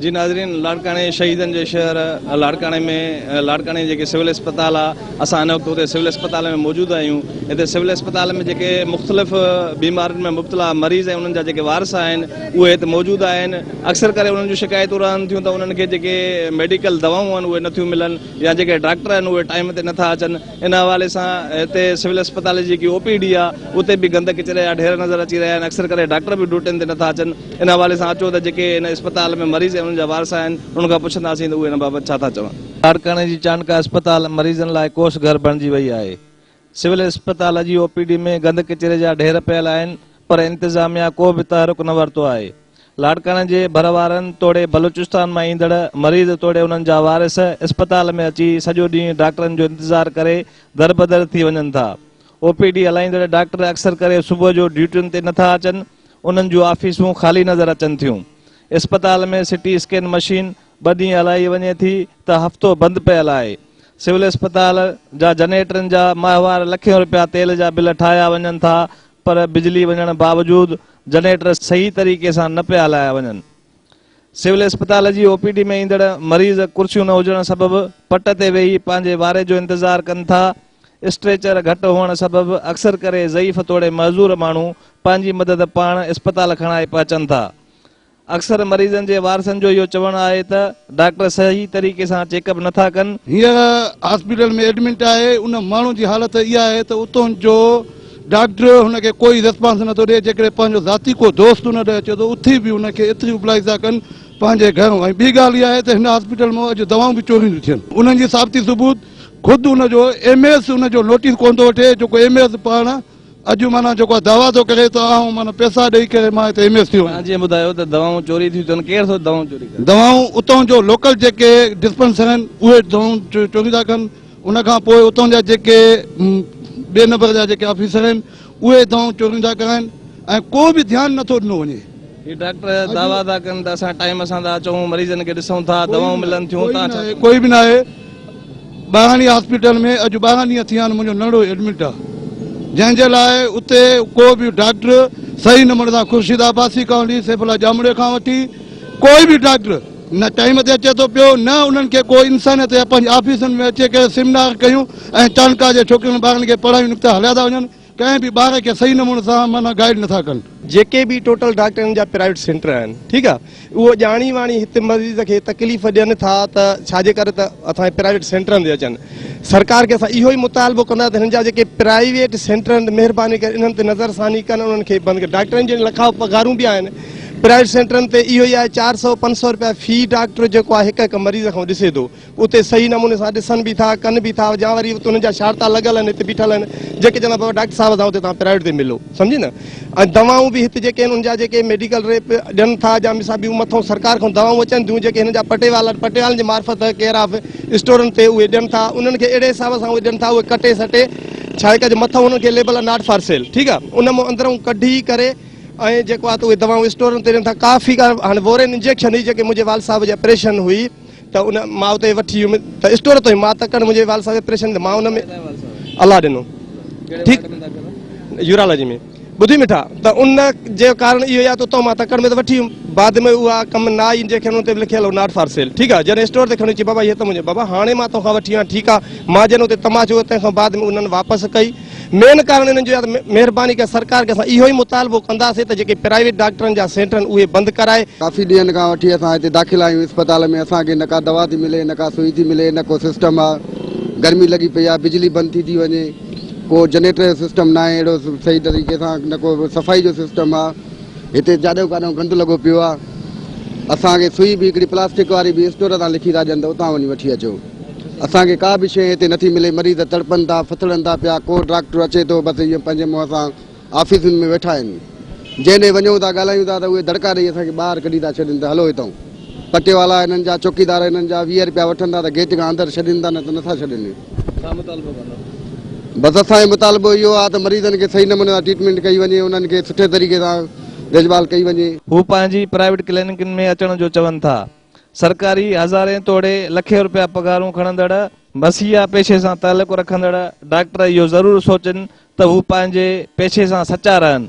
جي ناظرين لاڙڪاڻي شهيدن جي شهر لاڙڪاڻي ۾ لاڙڪاڻي جيڪي سول اسپتال آ اسان هن وقت اتي سول اسپتال ۾ موجود آهيون هتي سول اسپتال ۾ جيڪي مختلف بيمارين ۾ مبتلا مريض ۽ انهن جا جيڪي وارث آهن اهي هتي موجود آهن اڪثر ڪري انهن جون شڪايتون رهن ٿيون ته انهن کي جيڪي ميڊيڪل دوائون آهن اهي نٿيون ملن يا جيڪي ڊاڪٽر آهن اهي ٽائيم تي نٿا اچن ان حوالي سان هتي سول اسپتال جي جيڪي او پي ڊي آهي اتي به گند ڪچري جا ڍير نظر اچي رهيا آهن اڪثر ڪري ڊاڪٽر به ڊيوٽين تي نٿا اچن ان حوالي سان اچو ته جيڪي هن اسپتال ۾ مريض ۽ انهن جا وارث آهن انهن کان پڇنداسين ته اهي ان بابت ڇا ٿا چون. لاڙڪاڻي جي چانڊڪا اسپتال مريضن لاء ڪوس گهر بڻجي وئي آهي. سول اسپتال جي او پي ڊي ۾ گند ڪچري جا ڍير پيل آهن پر انتظاميا ڪو به تحرڪ نه ورتو آهي. لاڙڪاڻي جي ڀر وارن توڙي بلوچستان مان ايندڙ مريض توڙي انهن جا وارث اسپتال ۾ اچي سڄو ڏينهن ڊاڪٽرن جو انتظار ڪري دربدر ٿي وڃن ٿا. او پي ڊي هلائيندڙ ڊاڪٽر اڪثر ڪري صبح جو ڊيوٽين تي نٿا اچن، انهن جون آفيسون خالي نظر اچن ٿيون. اسپتال ۾ سٽي اسڪين مشين ٻه ڏينهن هلائي وڃي ٿي ته هفتو بند پيل آهي. سول اسپتال جا جنريٽرن جا ماهوار لکين رپيا تيل جا بل ٺاهيا وڃن ٿا پر بجلي وڃڻ باوجود جنريٽر صحيح طريقي سان نه پيا هلايا وڃن. سول اسپتال جي او پي ڊي ۾ ايندڙ مريض ڪرسيون نه هجڻ سبب پٽ تي ويهي پنهنجي واري جو انتظار ڪن ٿا. اسٽريچر گهٽ هئڻ سبب اڪثر ڪري ضعيف توڙي معذور ماڻهو پنهنجي مدد پاڻ اسپتال کڻائي پهچن ٿا. اڪثر مريضن جي وارثن جو اهو چوڻ آهي ته ڊاڪٽر صحيح طريقي سان چيڪ اپ نٿا ڪن. هينئر هاسپيٽل ۾ ايڊمٽ آهي ان ماڻهو جي حالت اها آهي ته اتون جو ڊاڪٽر هن کي ڪوئي ريسپانس نٿو ڏئي جيڪڏهن پنهنجو ذاتي ڪو دوست ان ڏي اچي ٿو اٿي به ان کي ايتري ابلائي ٿا ڪن پنهنجي گهرون ۽ ٻي ڳالهه اها آهي ته هن هاسپيٽل مان اڄ دوائون به چوريون ٿيون ٿين انهن جي ثابتي ثبوت خود ان جو ايم ايس ان جو نوٽيس ڪونه ٿو وٺي جيڪو ايم ايس پاڻ اڄ معنيٰ جيڪو آهي دعويٰ ٿو ڪري ته آئون معنيٰ پئسا ڏئي ڪري مان هتي ايم ايس ٿيو آهيان. توهان جيئن ٻڌايو ته دوائون چوري ٿيون ٿين ڪير ٿو دوائون چوري ڪري؟ دوائون اتان جو لوڪل جيڪي ڊسپنسر آهن اهي دوائون چوري ٿا ڪن ان کان پوء اتان جا جيڪي ٻئي نمبر جا جيڪي آفيسر آهن اهي دوائون چوريون ٿا ڪرائن ۽ ڪو به ڌيان نٿو ڏنو وڃي. هي ڊاڪٽر دعويٰ ٿا ڪن ته اسان ٽائيم سان ٿا اچون مريضن کي ڏسون ٿا دوائون ملن ٿيون توهان ڇا چوندو؟ ڪوئي به ناهي ٻاراڻي هاسپيٽل ۾ اڄ 12 ڏينهن ٿي ويا آهن منهنجو ننڍڙو ايڊمٽ آهي جنهن جي لاء اتي ڪو به ڊاڪٽر صحيح نموني سان خورشيد عباسي کان وٺي سيف الله ڄامڙي کان وٺي ڪوئي به ڊاڪٽر نه ٽائيم تي اچي ٿو پيو نه انهن کي ڪو انسانيت يا پنهنجي آفيسن ۾ اچي ڪري سيمنار ڪيون ۽ چانڊڪا جي ڇوڪرين ٻارن کي پڙهايون نڪتا هليا ٿا وڃن ڪنهن به ٻار کي صحيح نموني سان معنيٰ گائيڊ نٿا ڪن. جيڪي به ٽوٽل ڊاڪٽرن جا پرائيويٽ سينٽر آهن ٺيڪ آ اهو ڄاڻي واڻي هت مريض کي تڪليف ڏين ٿا ته ڇا جي ڪري ته اسان جي پرائيويٽ سينٽرن تي اچن سرڪار کي اسان اهو ئي مطالبو ڪندا ته هنن جا جيڪي پرائيويٽ سينٽر آهن مهرباني ڪري انهن تي نظر ثاني ڪن انهن کي بند ڪن ڊاڪٽرن جي لکائو پگهارون به آهن پرائيويٽ سينٽرن تي اهو ئي آهي چار سئو پنج سئو روپيا في ڊاڪٽر جيڪو آهي هڪ هڪ مريض کان ڏسي ٿو اتي صحيح نموني سان ڏسن به ٿا، ڪن به ٿا يا وري اتي انهن جا شارتا لڳل آهن هتي بيٺل آهن جيڪي چوندا بابا ڊاڪٽر صاحب سان اتي توهان پرائيويٽ تي ملو سمجهي نه ۽ دوائون به هتي جيڪي آهن ان جا جيڪي ميڊيڪل ريپ ڏين ٿا يا مثال ٻيون مٿو سرڪار کان دوائون اچن ٿيون جيڪي هنن جا پٽيوالا آهن پٽيوالن جي معرفت ڪيئر آف اسٽورن تي اهي ڏين ٿا انهن کي اهڙي حساب سان اهي ڏين ٿا اهي ڪٽي سٽي ڇا هڪ جو مٿو انهن کي ليبل آهي not for sale ٺيڪ آهي ان مان اندرون ڪڍي ڪري ۽ جيڪو آهي ته اهي دوائون اسٽورن تي ڏين ٿا ڪافي هاڻي وورين انجيڪشن هئي جيڪي منهنجي والد صاحب جي آپريشن هئي ته ان مان اتي وٺي ويم ته اسٽور تي مان تڪڙ منهنجي والد صاحب اپريشن ته مان ان ۾ الله ڏنو ٺيڪ يورالاجي ۾ ٻڌي مٺا ته ان جي ڪارڻ اهو آ ته اتان مان تڪڙ ۾ ته وٺي ويم بعد ۾ اها ڪم نه آئي جنهن کي ان تي لکيل هو not for sale ٺيڪ آ جڏهن اسٽور تي کڻي چي بابا هي ته منهنجو بابا هاڻي مان توکان وٺي ويو آهيان ٺيڪ آ مان جڏهن اتي تماشو ڪيو تنهن کان بعد ۾ انهن واپس ڪئي مين ڪارڻ انهن جو آهي ته مهرباني ڪري سرڪار کي اسان اهو ئي مطالبو ڪنداسين ته جيڪي پرائيويٽ ڊاڪٽرن جا سينٽر آهن اهي بند ڪرائي. ڪافي ڏينهن کان وٺي اسان هتي داخل آهيون اسپتال ۾ اسان کي نه ڪا دوا ٿي ملي نه ڪا سوئي ٿي ملي نه ڪو سسٽم آ گرمي لڳي پئي آ بجلي بند ٿي ٿي وڃي ڪو جنريٽر جو سسٽم ناهي اهڙو صحيح طريقي سان نه ڪو صفائي جو سسٽم آ هتي جاڏو ڪاڏو گند لڳو پيو آ اسان کي سوئي به هڪڙي پلاسٽڪ واري به اسٽور تان لکي ٿا ڏين ته اتان وڃي وٺي اچو. اسان کي ڪا به شيء هتي نٿي ملي، مريض تڙپن ٿا، ڦٿڙن ٿا پيا، ڪو ڊاڪٽر اچي ٿو بس اهي پنهنجي منهن سان آفيسن ۾ ويٺا آهن، جنهن ڏي وڃون ٿا ڳالهايون ٿا ته اهي دڙڪا ڏئي اسان کي ٻاهر ڪڍي ٿا ڇڏين ته هلو هتئون. پٽيوالا هنن جا، چوڪيدار هنن جا 20 رپيا وٺن ٿا ته گيٽ کان اندر ڇڏين ٿا نه ته نٿا ڇڏين. ڇا مطالبو ڪندو؟ بس اسان جو مطالبو اهو آهي ته مريضن کي صحيح نموني سان ٽريٽمينٽ ڪئي وڃي، انهن کي سٺي طريقي سان ديک ڀال ڪئي وڃي. هو پنهنجي پرائيويٽ ڪلينڪن ۾ اچڻ جو چون ٿا. سرڪاري هزارين توڙي لکين رپيا پگهارون کڻندڙ مسيحا پيشي سان تعلق رکندڙ ڊاڪٽر اهو ضرور سوچين ته هو پنهنجي پيشي سان سچا رهن.